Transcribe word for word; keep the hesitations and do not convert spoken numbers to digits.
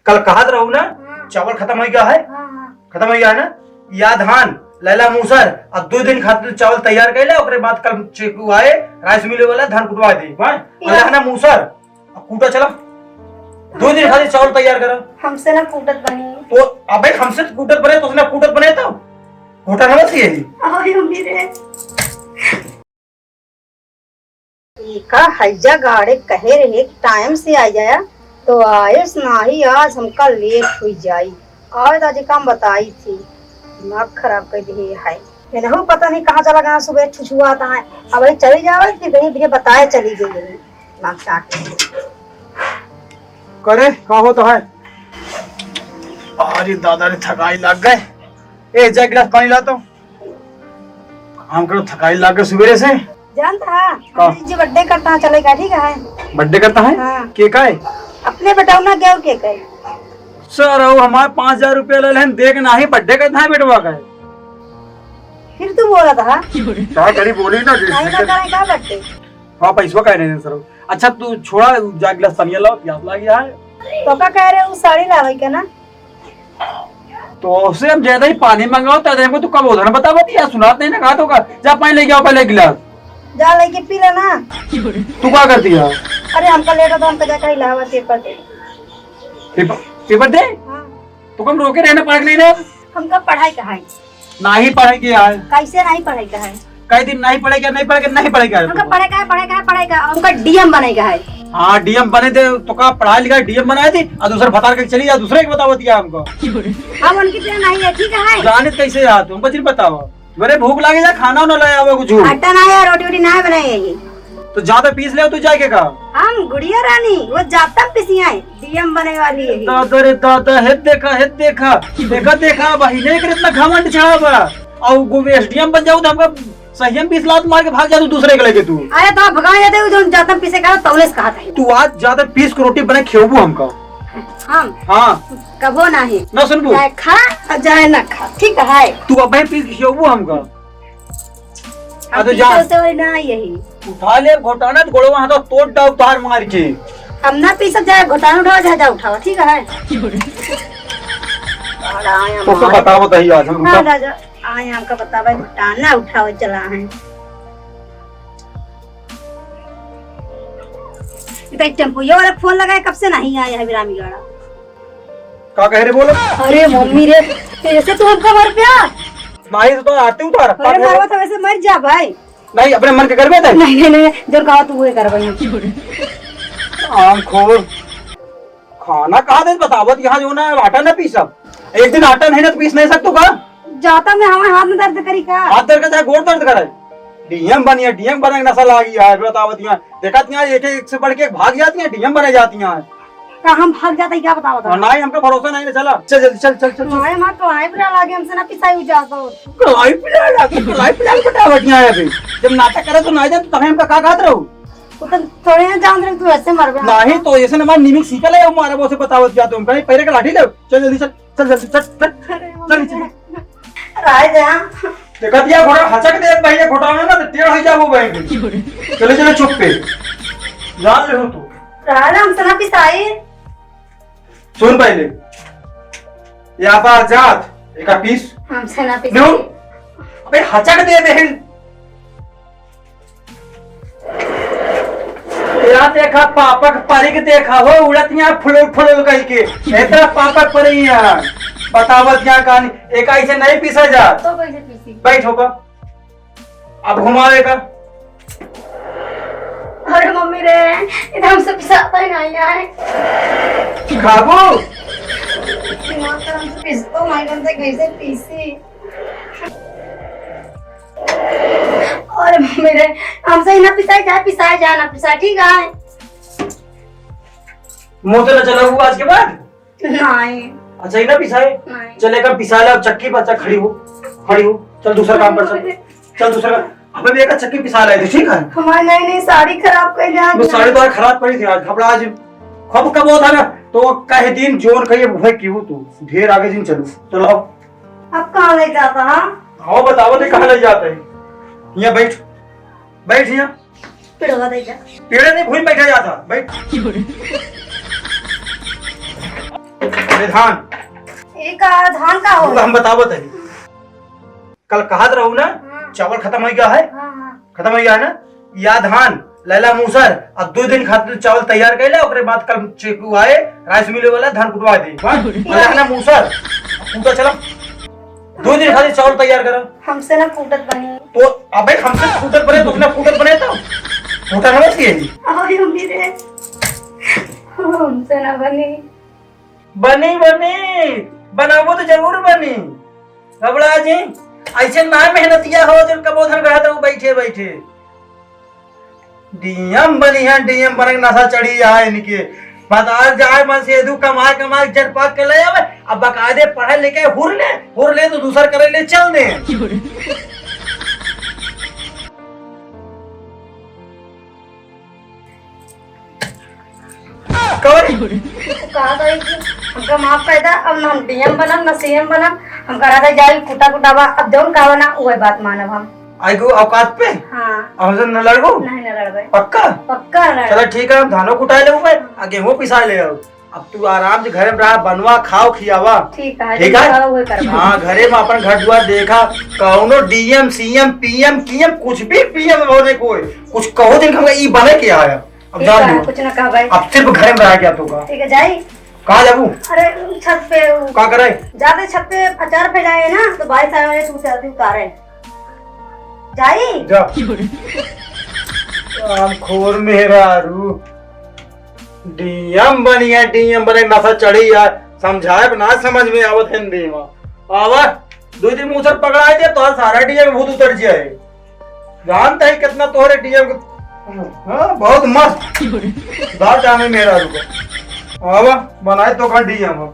कल कहत रहू ना, हाँ। चावल खतम होइ गया है। हाँ, हाँ। खतम होइ गया है ना? या धान लैला मूसर, अब दो दिन खातिर चावल तैयार कइला, ओकरे बाद कल चेकू आए, राइस मिल वाला धान कुटवा दे, हाँ? या। लहना मूसर, अब कूटा चला। दो दिन खातिर चावल तैयार करा। हमसे ना कूटत बनी। तो अबे हमसे तो कूटत बने, तो उसने कूटत बने तो घोटा ना बस यही। आयो मेरे। एका हैजा गाड़े कहे रहे कि टाइम से आ जाया, तो आयस नाही, आज हमका लेट हुई जाई। आवे तो आज काम बताई थी, दिमाग खराब कर दिए है। इनहू पता नहीं कहाँ चला गया, सुबह छुछुआत है। अब वही चली जावे कि कहीं भैया बताए चली गई है, दिमाग चाट। करे, का होता है? अरे दादा रे, थकाई लाग गए। ए, जा गिलास पानी ला तो। काम करो, थकाई लाग गए सुबेरे से। जानता है, का? हमारी जी बर्थडे करता है, चलेगा, ठीक है? बर्थडे करता है? हाँ। के का है? अपने बेटौना के और के का है? सर, वो हमारे पाँच हजार रुपया ले लेन, देख नाही, बर्थडे करता है बेटवा का है। फिर तू बोला था। का करी, बोली ना, जैसे नहीं ना कि करे का बर्थडे? हाँ, पैसवा का नहीं सर। अच्छा, तू छोड़ा, जा गिलास पनिया लाओ, प्यास लागी है। तो का कह रहे, वो साड़ी लावे के ना? तो उससे हम ज्यादा ही पानी मंगाओ, तो हमको तू कब उधर बतावत या सुनात नहीं ना, कहा तो का? जा पानी लेके आओ पहले एक गिलास। जा लेके पी लेना। तू का करती है? अरे, हमका लेट होता, हमका जाकर इलाहाबाद पेपर दे। पेपर, पेपर दे? हाँ। तो हम रोके रहना, पढ़ नहीं रहे? हमका पढ़ाई का है। नाही पढ़े के यार। कैसे नाही पढ़े का है? कई दिन नाही पढ़े के, नहीं पढ़े के, नहीं पढ़े के यार। हमका पढ़े का है, पढ़े का है, पढ़े का है। हमका डीएम बने का है। हाँ, डीएम बने दे, तो का पढ़ा लिखा डीएम बनाए दे, और दूसरा भतार के चली जा, दूसरे के बतावत या हमको। हम उनकी तरह नहीं है, ठीक है? जानित कैसे यार, तुमको चीज बताओ। मेरे भूख लागे जा, खाना ना ले आवे कुछ। आटा ना है, रोटी वोटी ना बनाए है। तो ज्यादा पीस ले तू जाके का? हम गुड़िया रानी, वो जाता पिसिया है, डीएम बने वाली है। दादा रे दादा, हे देखा, हे देखा, देखा, देखा, बहिने के इतना घमंड छा बा। और वो एसडीएम बन जाऊ तो हमका सही में बीस लात मार के भाग जा तू दूसरे के लेके तू। अरे तो भगा ये दे, जो जाता पीसे का तौले से कहा था। तू आज ज्यादा पीस के रोटी बना खियोबू हमका। हम? हाँ। कबो नहीं। ना सुनबू? चाहे खा, और चाहे ना खा, ठीक है? तू अब पीस के खियोबू हमका। हम आ तो जा। पीछे से वही ना यही। उठा ले घोटाना, तो गोड़वा हाथ तोड़ डाउ तार मार के। हम ना पीसब, जाए घोटाना उठाओ, जा, जा उठाओ, ठीक है? तो का बताओ, बताइए आज हम हाँ, उठा। राजा, आए हमका बतावा, घोटाना उठाओ चला है। इधर टेम्पो, ये वाला फोन लगाए, कब से नहीं आया है विरामी गाड़ा? का कहे रे बोलो? अरे मम्मी रे, तेरे से तू हमका मर प्या? नहीं तो आते उतार। अरे मरवा तो वैसे मर जा भाई। नहीं, अपने मन के करबे तै? नहीं, नहीं, नहीं, जो कहा तू वही करबे। आम खोर। खाना कहा दे बतावत, यहाँ जो ना आटा ना पीसब। एक दिन आटा नहीं ना तो पीस नहीं सकतू का? जाता मैं हमारे हाथ में दर्द करी का? हाथ दर्द का चाहे गोड़ दर्द करे। डीएम बनिया, डीएम बने के नशा लागी है, बतावत यहाँ। देखत यहाँ एक एक से बढ़ के भाग जाती हैं, डीएम बने जाती हैं। का हम भाग जाता ही क्या बतावत? हाँ, नहीं, हमका भरोसा नहीं है, चला। चल, जल्दी, चल, चल, चल, चल। नहीं, माँ, कलाई बुरा लागे, हमसे ना पिसाई जाता हो। कलाई पिला लागे, कलाई पिला के बतावत यहाँ है अभी। जब नाटक करे तो ना जाए, तो तभी हमका का कहत रहो? वो तो थोड़े ना जान रहे, तू ऐसे मर गया। नहीं, तो ऐसे ना मार, निमिक सीखा ले, हमारा वो से बतावत जाते हम, कहीं पैरे का लाठी ले। चल, जल्दी चल। चल, चल, चल, चल, अरे, चल, चल। राय दे, हाँ। देखा दिया घोड़ा हचक दे, पहले घोटावे ना, तो टेढ़ हो जाबो बहन के। चले, चले, चुप पे। जान ले हो तू। राय दे, हमसे ना पिसाई। सुन पहले। ये आपा जात, एका पीस। हमसे ना पिसाई। लो। अबे हचक दे बहन। या देखा, पापक परिक देखा हो, उड़त यहाँ फुलुल फुलुल कइके। एतना पापक परी यहाँ। बतावत यहाँ कहानी, एक ऐसे नहीं पीसा जा। तो कैसे पीसी? बैठ हो बा। अब घुमावे का। अरे मम्मी रे, इधर हमसे पिसाता ही नहीं आए। खाबो? दिमाग तो हमसे पीसतो नहीं, हमसे कैसे पीसी? अरे मम्मी रे, हमसे ही ना पिसाई जाए, पिसाई जाए ना पिसाई, ठीक है? मुंह तो ना चलाऊ आज के बाद? नहीं। अच्छा, ही ना पिसाए? नहीं। चल, एक पिसा ले, अब चक्की पर, अच्छा, खड़ी हो, खड़ी हो, चल दूसरा काम कर, चल, चल दूसरा काम। अबे भी एक चक्की पिसा ले, ठीक है? हमारी नई नई साड़ी खराब कर जाए। वो साड़ी तो आज खराब पड़ी थी, आज कपड़ा आज खूब कब होता ना, तो कह दिन जोन कहिए वह क्यों तू ढेर आगे दिन चलू, चलो। अब कहाँ ले जाता, हाँ? हाँ, बताओ, तो कहाँ ले जाता है? यहाँ बैठ, बैठ यहाँ। पेड़वा दे जा। पेड़े नहीं, भूमि बैठा जाता, बैठ। ये धान। ये का धान का हो? हम बतावत है। कल कहत रहू ना, हाँ। चावल खतम होइ गया है। हाँ, हाँ। खतम होइ गया है ना? या धान, लैला मूसर, अब दो दिन खातिर चावल तैयार कर ले, ओकरे बाद कल चेकू आए, राइस मिले वाला, धान कुटवा दे। हाँ? या। लैला मूसर, अब कूटा चला। दो दिन खातिर चावल तैयार करो। हमसे ना कूटत बनी। तो अबे हमसे कूटत बने, तो अपना कूटत बने तो। कूटा ना बची है। अरे मम्मी रे, हमसे ना बनी। बनी, बनी, बनाबो तो जरूर बनी। घबरा जी, ऐसे ना मेहनतिया हो जो कबो धर गढ़त हो बैठे बैठे। डीएम बनी है, डीएम बने के नशा चढ़ी है इनके। बाजार जाए मन से एदू कमाए कमाए जर पाक के ले आवे, अब बकायदे पढ़े लिखे हुर ले, हुर ले तो दूसर करे ले चल दे। कौन? कहा था कि हमका माफ कर दा, अब ना हम डीएम बनब, ना सीएम बनब। हम कहा था जाई कुटा कुटावा, अब जौन कहा ना, वही बात मानब हम। आई को औकात पे? हाँ। अब हमसे न लड़बो? नहीं, न लड़बे। पक्का? पक्का न लड़बे। चलो ठीक है, हम धानो कुटाए लेबे, आ गेहूं पिसा ले आओ। अब तू आराम से घरे में रहा, बनवा, खाओ, खियावा। ठीक है, ठीक है? जो कहा, वही करबे। हाँ, घरे में अपन घर दुआर देखा, कौनो डीएम, सीएम, पीएम, कीएम, कुछ भी पीएम होने को है। कुछ कहो दिन हम ई बने के आया। अब ठीक जान है, लियो। कुछ ना कहा भाई। अब सिर्फ घरे में रहा क्या तू का? ठीक है, जाई। कहाँ जाबू? अरे, छत पे वो का करे? जाते छत पे अचार फैलाए ना, तो बारिश आए वाले सूट आती उतारे। जाई? जा। हरामखोर मेहरारू। डीएम बनी है, डीएम बने नशा चढ़ी है। समझाए ना समझ में आवत हिंदी में। आवा, दो दिन मूसर पकड़ाए दे, तो सारा डीएम भूत उतर जाए। जानता ही कितना तोहरे डीएम के, हाँ, बहुत मस्त। बात आने मेहरारू को। आवा, बनाए तो का डीएम।